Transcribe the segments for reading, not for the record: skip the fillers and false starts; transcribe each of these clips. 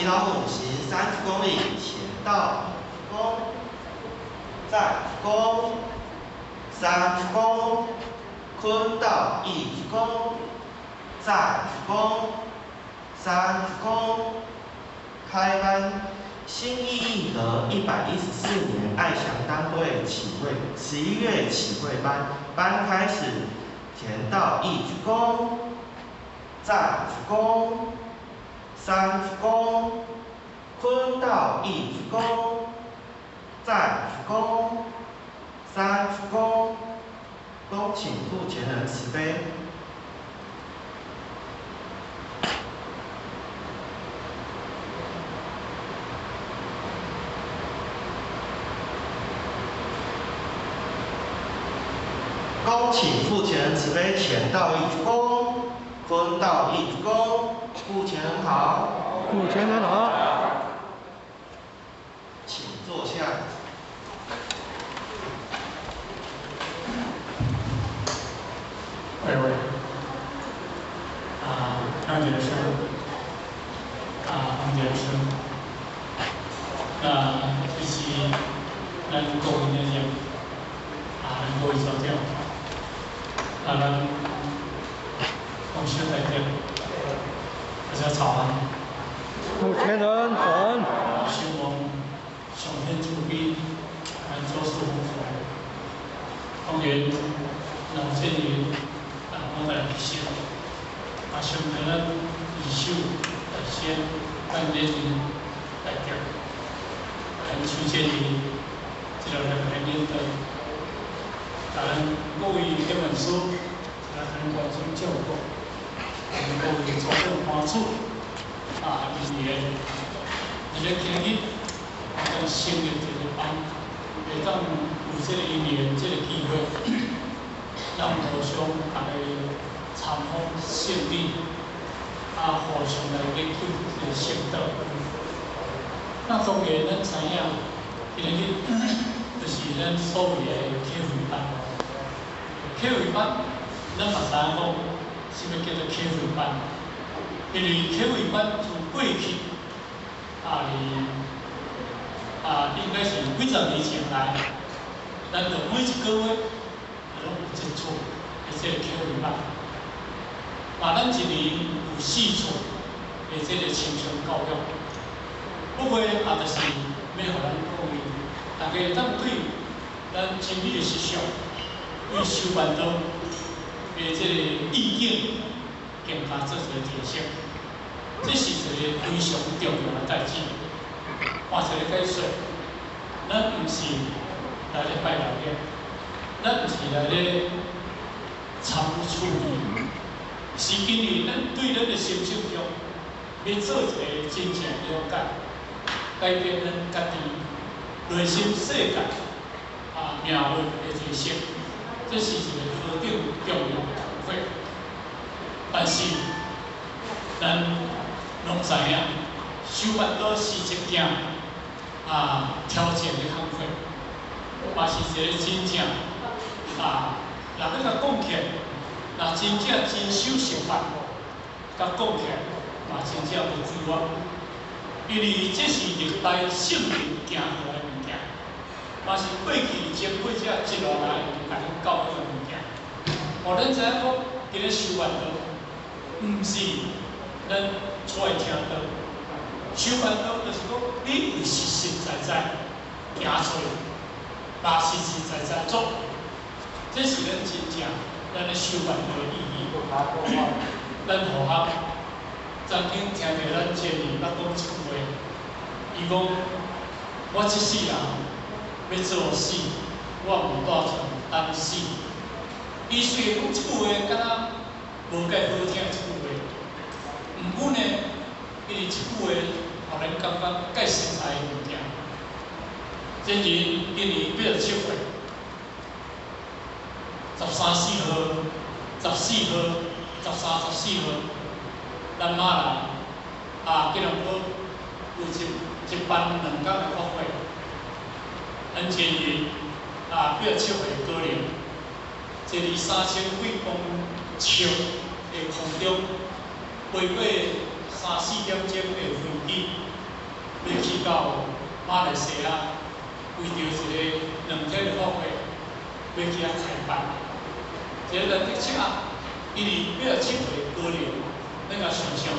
老虎行30公里，前到一鞠躬，再鞠躬，三鞠躬，坤道一鞠躬，再鞠躬，三鞠躬，開班。新義義和114年愛祥單位啟會11月啟會班班開始，前到一鞠躬，再鞠躬，三鞠躬，坤道一鞠躬，再鞠躬，三鞠躬，恭請傅前人慈悲。恭請傅前人慈悲，前道一鞠躬，坤道一鞠躬，傅前人好。傅前人好。請坐下。喂喂，啊，張傑生，啊，黃傑生，那這是咱各位的長，啊，咱各位所長，啊，咱同學代表，大家早安。傅前人早安。希望上天慈悲，咱做事福。當然，老建議啊，我來先，啊，上帝咱二手來先，咱練來行，咱首先呢，這個來來領導，咱各位這本書，來咱關心照顧，咱各位組長歡喜，啊，因為，咱今日咱成立一個班，會當有這個因緣，這個機會，咱互相大家參訪聖地，啊，互相來研究這個聖道。那當然，咱知影，今日就是咱所謂的啟慧班。啟慧班，咱嘛知影講，啥物叫做啟慧班？因為啟慧班自過去，啊，啊，應該是幾十年前來，咱就每一個月攏有一次的這個啟慧班。嘛，咱一年有四次的這個青春教育。不過，也就是欲予咱各位，大家會當對咱真理的思想，對修辦道的這個意境，更加做一個提升。這是一個非常重要的代誌。換一個解說，咱毋是來咧拜老爺，咱毋是來咧參與處理，是因為咱對咱的心性上，欲做一個真正了解，改變咱家己內心世界啊命運的提升，這是一個何等重要的工課。但是，咱攏知影，修辦道是一件啊挑戰的工課，嘛是一個真正啊，若欲共講起來，若真正真守實法，共講起來嘛真正有滋味。因為這是歷代聖人行過的物件，嘛是過去前輩者一路來共咱教育的物件。予咱知影講，今日修辦道，毋是咱出來聽道，修辦道就是講，你有實實在在行出來，嘛實實在在做，這是咱真正咱咧修辦道的意義。咱互學曾經聽著咱前人捌講一句話，伊講：我這世人欲做死，我無打算等死。伊雖然講這句話，敢若無介好聽一句話，毋過呢，因為這句話，予咱感覺介實在的物件。前人今年87歲，十三四號、14號、13、14號，咱媽來啊，吉隆坡有一班2天的法會。咱前人啊，87歲高齡，坐佇3000幾公尺的空中，飛過三四點鐘的飛機，欲去到馬來西亞，為著一个2天的法會，欲去遐開班。這個蘭德七仔，因為87歲高齡，咱共想象，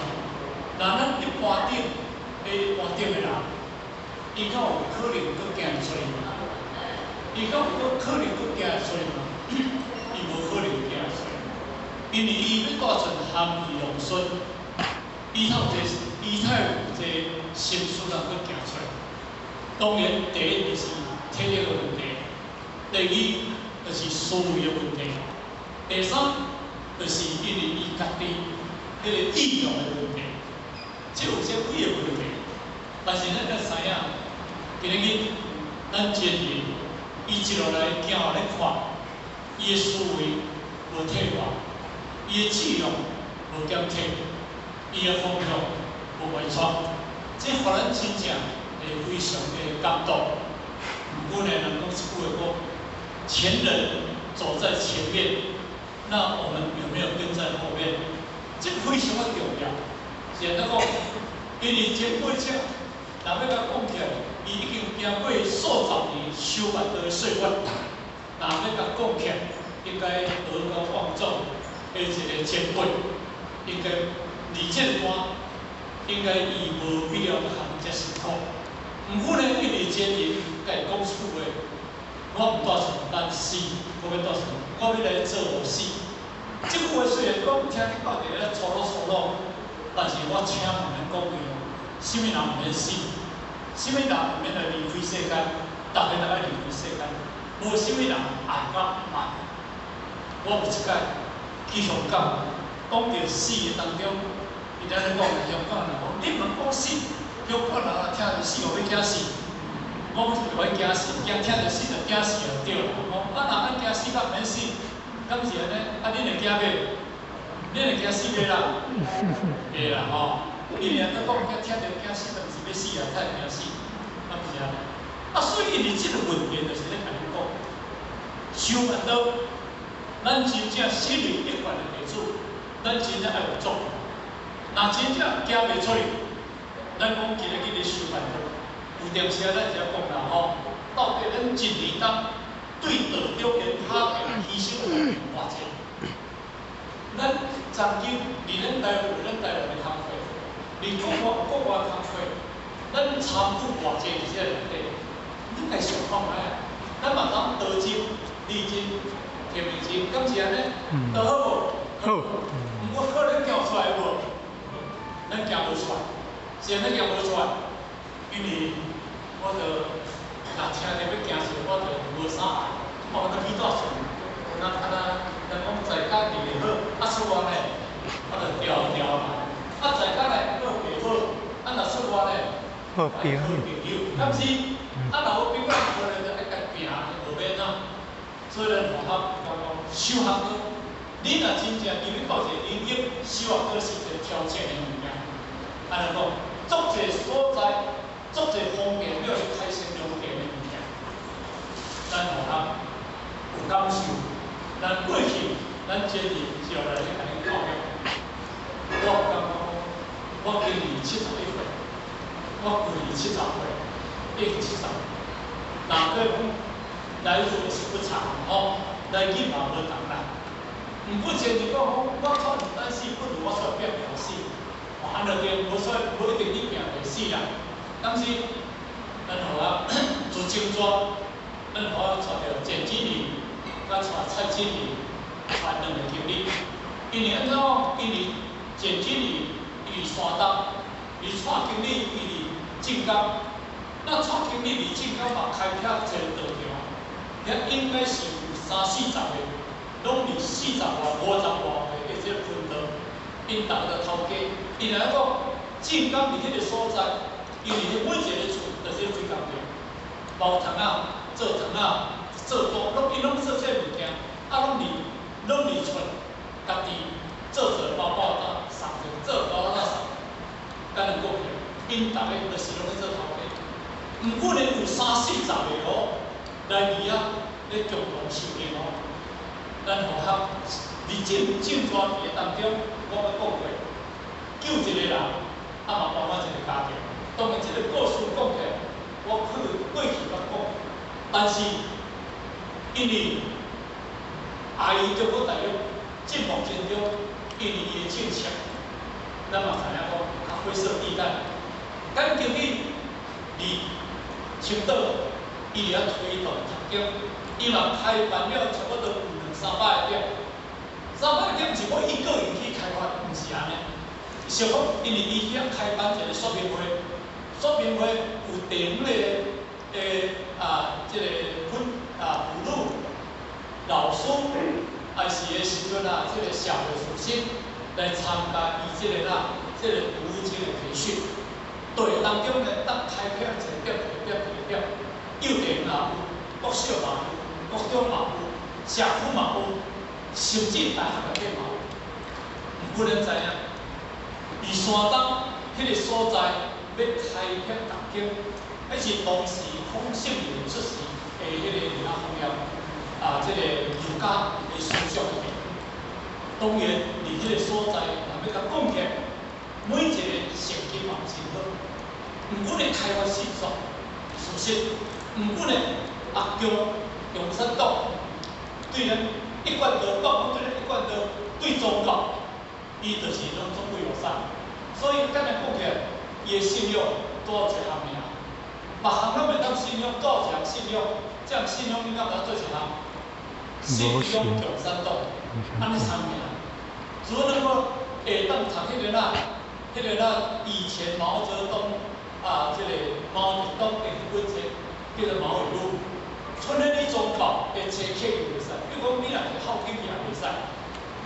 若咱一般頂，一般頂的人，伊敢有可能閣行會出去？伊敢有閣可能閣行會出去嗎？伊無可能行會出去，因為伊欲帶陣含飴弄孫，伊才有這心思通閣行出來。當然，第一就是體力的問題，第二就是思維的問題，第三就是因為伊家己彼個意願的問題，這有這幾个問題。但是咱愛知影，今日咱前人伊一路來行予咱看，伊的思維無退化，伊的志向無減退，伊的方向無歪錯，這予咱真正會非常的感動。毋過呢，人講一句話講，前人走在前面，那我們有沒有跟在後面？這非常的重要。是按怎講？因為前輩者，若欲共講起來，伊已經經過數十年修辦道的歲月，若欲共講起來，應該德高望重的一个前輩，應該佇這個段，應該伊無必要閣含遮辛苦。毋過呢，因為前人共伊講一句話，我毋帶像咱死，我欲帶像，我欲來做予死。這句話雖然講聽得到佇咧粗魯粗魯，但是我請問恁各位，啥物人毋免死？啥物人毋免來離開世間？逐个都愛離開世間，無啥物人愛甲毋愛。我有一擺去香港，講著死的當中，伊咧咧講，香港人講，你毋通講死，香港人若聽著死，予欲驚死。我講是欲驚死，驚聽著死就驚死就對啦。講啊，若愛驚死，敢毋免死？敢是按呢？啊，恁會驚袂？恁會驚死袂啦？會啦吼。因為按怎講，聽著驚死，就毋是欲死啊，才會驚死，敢毋是按呢？啊，所以因為這個問題，就是咧共恁講，修辦道，咱真正心靈一貫的弟子，咱真正愛有作為。若真正行袂出去，咱講今日去咧修辦道，有當時啊，咱就講啦吼，到底咱一年當對道中間拍拼犧牲偌濟？咱曾經佇咱台灣有咱台灣的工課，佇國外有國外工課，咱參與偌濟佇這內底？你家想看覓啊？咱嘛通道真、理真、天命真，敢是按呢？都好無？好。毋過可能行出來無？咱行無出來，是按呢行無出來，因為我著若聽著欲行時，我著無啥愛，我閣去倒厝，那啊那人講在家佇會好，啊出外呢，我著調調嘛。啊在家內好袂好，啊若出外呢，好朋友，好朋友，敢是？啊若有朋友無咧，就愛共拚，無免啊。所以咱佛學講講修學道，你若真正入去到一個領域，修學道是一個挑戰的物件。按呢講，足濟所在，足濟方便，了是開心良田的物件。咱佛學有感受，咱過去咱前人就來咧共恁教育。我感覺我今年71歲，我舊年70歲，已經70。若閣講來日是不長吼，來日嘛無同啦。毋過前日講講，我出毋單死，不如我出來拼命死。哦，按呢對，無說無一定你拼會死啦。但是咱予我自前逝，咱予我帶著鄭子玲，佮帶蔡金玲，帶兩個經理。因為按怎講？因為鄭子玲伊佇山東，伊蔡經理伊佇晉江。那蔡經理佇晉江嘛開闢一个道場，遐應該是有三四十个，攏佇四十外、50外歲的這個分道，𪜶逐个頭家。因為按怎講？晉江佇彼個所在，因為每一个厝就是開工場，包糖仔、做糖仔、做布，攏𪜶攏做這个物件，啊，攏佇厝家己做做包包仔送者，做包包仔送，敢若講起，𪜶逐个就是攏咧做頭家。毋過呢，有三四十個哦，來佇遐咧共同修行哦。咱佛學佇正正傳期當中，我捌講過，救一個人，啊嘛幫我一個家庭。當然，這个故事講起來，我去過去捌講，但是因為阿姨中國大陸進步真多，因為伊的政策，咱嘛知影講較灰色地帶。簡經理佇青島，伊佇遐推動讀經，伊嘛開辦了差不多有兩三百个點，三百個點毋是講伊個人去開發，毋是按呢。是講因為伊遐開辦一个說明會，說明會有地方的啊，這个婦女老師，還是的時陣啊，這个社會屬性來參加伊這个啦，這个讀經的培訓。對當中呢，當開闢一个點，一個點，一個點，幼稚園也有，國小嘛有，國中嘛有，社區嘛有，甚至大學內底嘛有。毋過咱知影，佇山東彼个所在欲開闢讀經，彼是當時孔聖人出世的彼个佇遐方面啊，這个儒家的思想內面。當然，佇彼个所在，若欲共講起來，每一個成績嘛毋真好。毋過呢，開發迅速，事實，毋過呢，阿共共產黨對咱一貫道，講對咱一貫道，對宗教，伊就是攏總不友善。所以簡單講起來，伊的信仰拄好一項爾，別項攏袂當信仰，拄好一項信仰，這項信仰你敢知做一項？信仰共產黨，按呢三爾。除了講會當讀彼个啦，彼个啦，以前毛澤東啊，這个毛澤東的彼本冊叫做《毛語錄》，剩咧你宗教的冊冊就袂使，比如講你若摕孝經也袂使，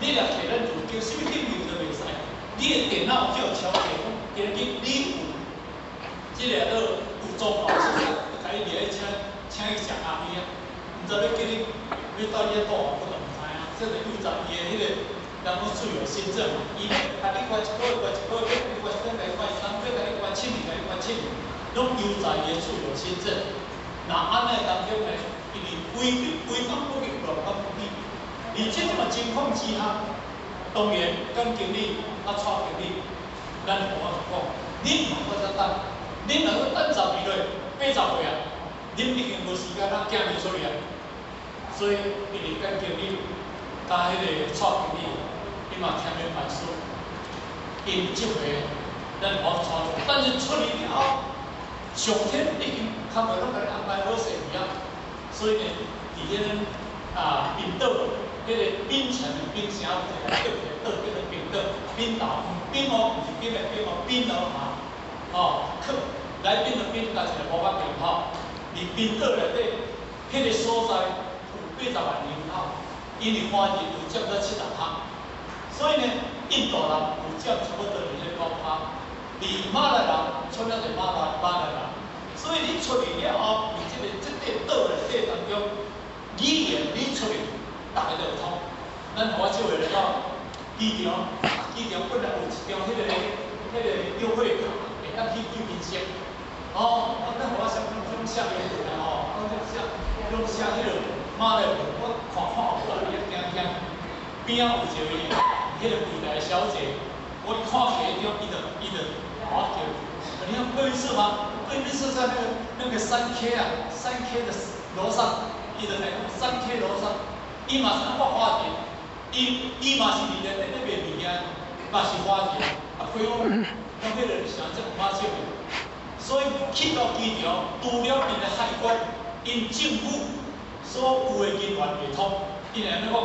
你若摕咱儒經，啥物經文都袂使。你的電腦叫超冊講，今日你有這个都有宗教色彩，就共你掠去請請去食咖啡啊，毋知欲叫你欲到伊遐住我都毋知影。這就有在伊的彼个，人講自由心證嘛，伊欲共你關一个月，關一个月，欲共你關三，共你關三，欲共你關7年，共你關7年，攏由在伊的自由心證。若按呢當中呢，因為違反國境亂講不起，佇這種情況之下，當然簡經理啊蔡經理，咱予我講，恁嘛閣再等，恁若閣等10年落，80歲啊，恁已經無時間啊，行袂出去啊。所以，因為簡經理佮彼个蔡經理，伊嘛添了辦事，𪜶這回咱無帶出，但是出去了後，上天已經較無攏共你安排好勢去啊。所以呢，佇彼个啊檳島，彼个檳城的檳城有一个叫一个島叫做檳島，檳島，檳哦，毋是冰的冰哦，檳哦哈，哦，去來賓的賓加一个無法點吼，佇檳島內底，彼个所在有80萬人口，因為華人有佔到70%，所以呢，印度人有佔差不多29%，佇馬來人出了一馬來人，所以你出去了後，佇這個島內底當中，語言你出去，逐个就會通。咱予我這回來到機場，機場本來有一張彼个優惠卡，會當去舊金山。哦，啊，咱予我想攏寫英文啊吼，攏寫攏寫彼个馬來文，我看看有啊，伊驚驚。邊仔有一个彼个櫃台小姐，我一看起張，伊就予我叫，你看貴賓室嗎？貴賓室在那個3K 啊，3K 的樓上，伊就來講3K 樓上，伊嘛是我華人，伊嘛是佇咧咧賣物件，嘛是華人，啊，開講講彼个是按怎馬少的，所以去到機場，除了𪜶的海關，𪜶政府所有的人員會通，𪜶會按怎講？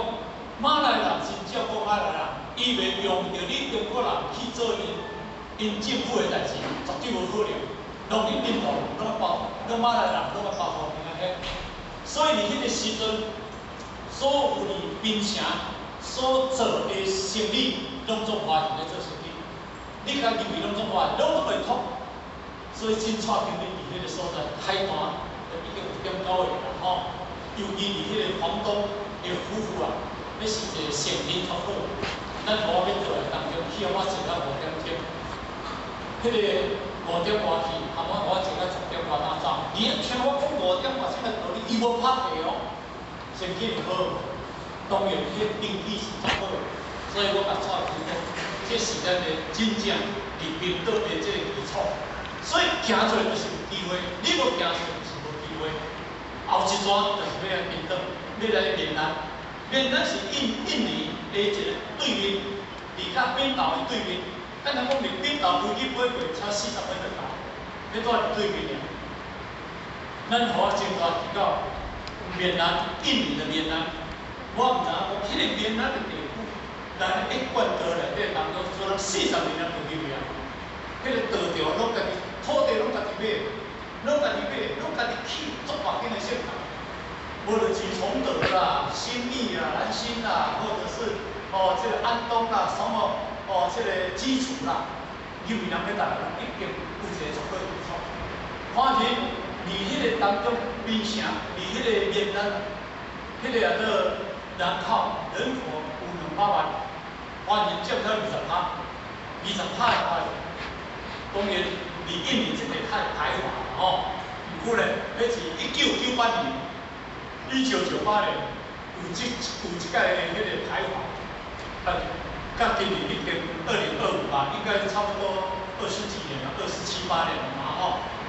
馬來人真照顧馬來人，伊袂用著你中國人去做𪜶政府的代誌，絕對無可能。攏𪜶印度人，攏包，攏馬來人，攏愛包括𪜶遐。所以佇彼个時陣，所有佇檳城所做的生意，攏總華人咧做生意。你家入去攏總華人，攏總會通。所以真蔡經理佇彼個所在海單，就已經有點九個啦吼。尤其佇彼個房東的夫婦啊，欲是一個生意較好。咱予我欲倒來當中，去予我坐到5點鐘，彼个5點外去，含我坐到10點外才走。你一聽我講5點外啥物道理，伊無拍地哦，先去就好。當然，彼個登記是足好，所以我共蔡經理講，這是咱的真正佇檳島的這個基礎。所以行出來就是有機會，你無行出來就是無機會。後一逝就是欲來顛倒，欲來棉蘭，棉蘭是印尼的一個對面，佇佮檳榔的對面。簡單講，佇檳榔飛機飛過，車40分就到，彼蹛佇對面爾。咱予我真大去到棉蘭，印尼的棉蘭，我毋知影講，彼个棉蘭的地區，咱一貫道內底當中，做人40年也無入去啊。彼个道場攏家己土地攏家己買，攏家己買，攏家己起，足大間的聖堂。無論是崇德啦、新義啦、南新啦，或者是哦這個安東啦，什麼哦這個基礎啦，入去人欲台灣已經有一個足好基礎。反正佇彼个當中，檳城，佇彼个棉蘭，彼个叫做人口有200萬，華人佔了20%，20%的話，當然佇印尼這個較排華吼，毋過咧，彼是1998年，1998年有這屆的彼個排華，但到今年已經2025吧，應該差不多20幾年了，27、8年了嘛吼。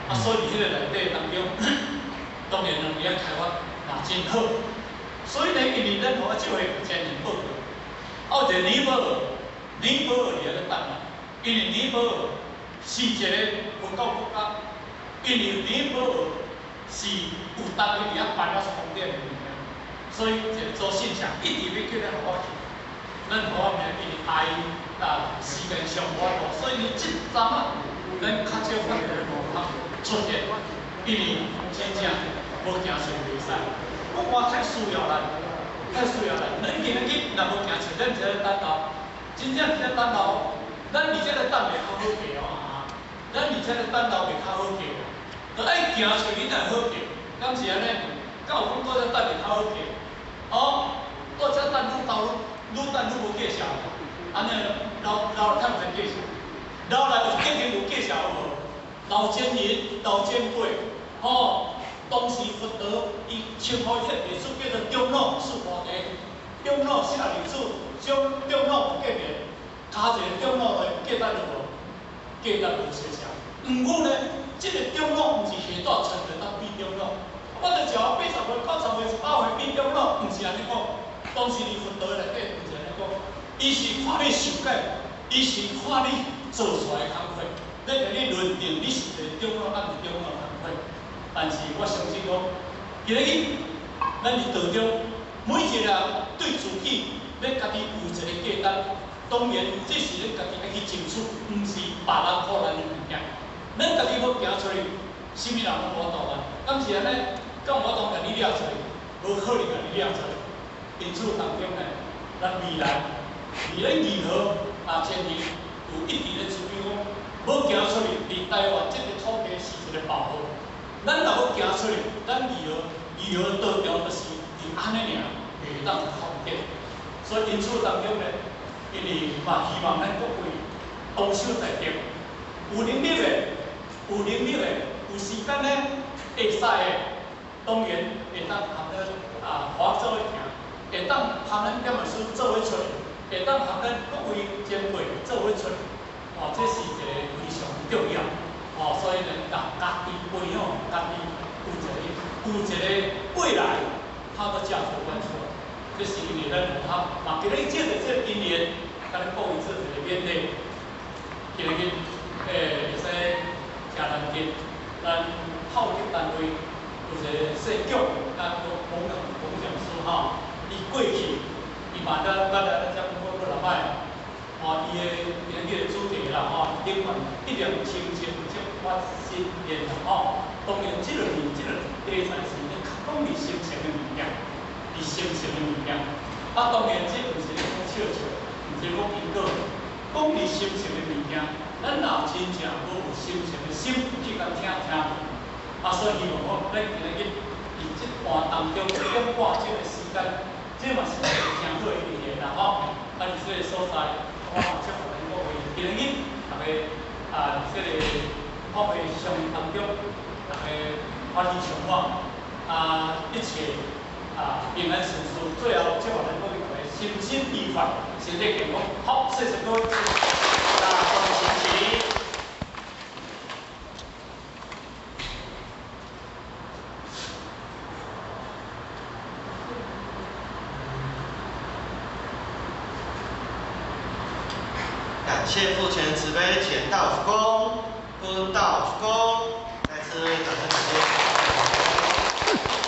啊，所以彼個內底當中，當然兩邊開發嘛真好。所以呢，因為咱予我這回有真人報告，啊，有一個尼泊爾，尼泊爾佇遐咧等啊，因為尼泊爾是一個佛教國家，因為尼泊爾是有當地佇遐辦了充電的物件，所以一個周信祥一直欲叫咱予我去，咱予我名因為愛啊時間上無法度，所以呢，這陣啊，咱較少看著咧路口出現，因為真正無行出袂使。我看太需要咱，太需要咱。咱今仔日若無行出，咱佇咧等候，真正佇咧等候。咱佇這咧等袂較好過哦啊！咱佇這咧等候袂較好過，著愛行出去才會好過，敢是按呢？敢有講蹛遮等會較好過？哦，蹛遮等愈斗愈愈等愈無價值，按呢留留較有價值，留來有一定有價值有無？老前人、老前輩，吼，當時佛陀伊稱呼彼個藝術叫做長老須菩提，長老舍利子，將長老有見面，加一個長老來價值有無？價值無小小。毋過呢，這個長老毋是下帶傳來當變長老，我著食80歲、90歲、100歲變長老，毋是按呢講。當時佇佛陀內底毋是按呢講，伊是看你受戒，伊是看你做出來的工課，咧共你認定你是一個長老，抑毋是長老工課。但是我相信講，今仔日咱佇道中，每一個人對自己欲家己有一個價值，當然這是咱家己愛去爭取，毋是別人予咱的物件。咱家己無行出去，啥物人攏無法度啊？敢是按呢？敢有法度共你掠出去？無可能共你掠出去。因此當中呢，咱未來佇咧義和啊前年有一直咧注意講，欲行出去，佇台灣這個土地是一個寶物。咱若欲行出去，咱義和道場就是佇按呢爾，袂當看見。所以因此當中呢，因為嘛希望咱各位同修在座，有能力的，有能力的，有時間呢，會使的，當然會當含咱啊華做伙行，會當含咱點牧師做伙出來，會當含咱各位前輩做伙出來，哦，這是一個非常重要。哦，所以呢，共家己培養，家己有一個未來，他的價值觀出來。這是因為咱有通嘛，今日借著這個因緣，共恁各位做一個勉勵。今日會使誠難得，咱炮擊單位有一個姓蔣，咱講講講師吼，伊過去伊嘛咱捌來咱遮講過幾若擺，吼，伊的今日的主題啦吼，頂懸一念清淨即發心願啦吼。當然，這個題材是咧較講佇心性的物件，佇心性的物件。啊，當然這毋是咧講笑笑，毋是講因果，講佇心性的物件。咱若真正無有心性的心去共聽聽，啊，所以希望講，咱今日佇這段當中一點半鐘的時間，這嘛是一個誠好的因緣啦吼。啊，佇這個所在，我嘛祝福咱各位今日逐家啊，這個法會相當中，逐家歡喜暢滿，啊，一切啊平安順遂。最後祝福咱各位逐家身心愉快，身體健康。好，謝謝各位。大眾請起。感謝父前慈悲，乾道主公，坤道主公，再次掌聲感謝。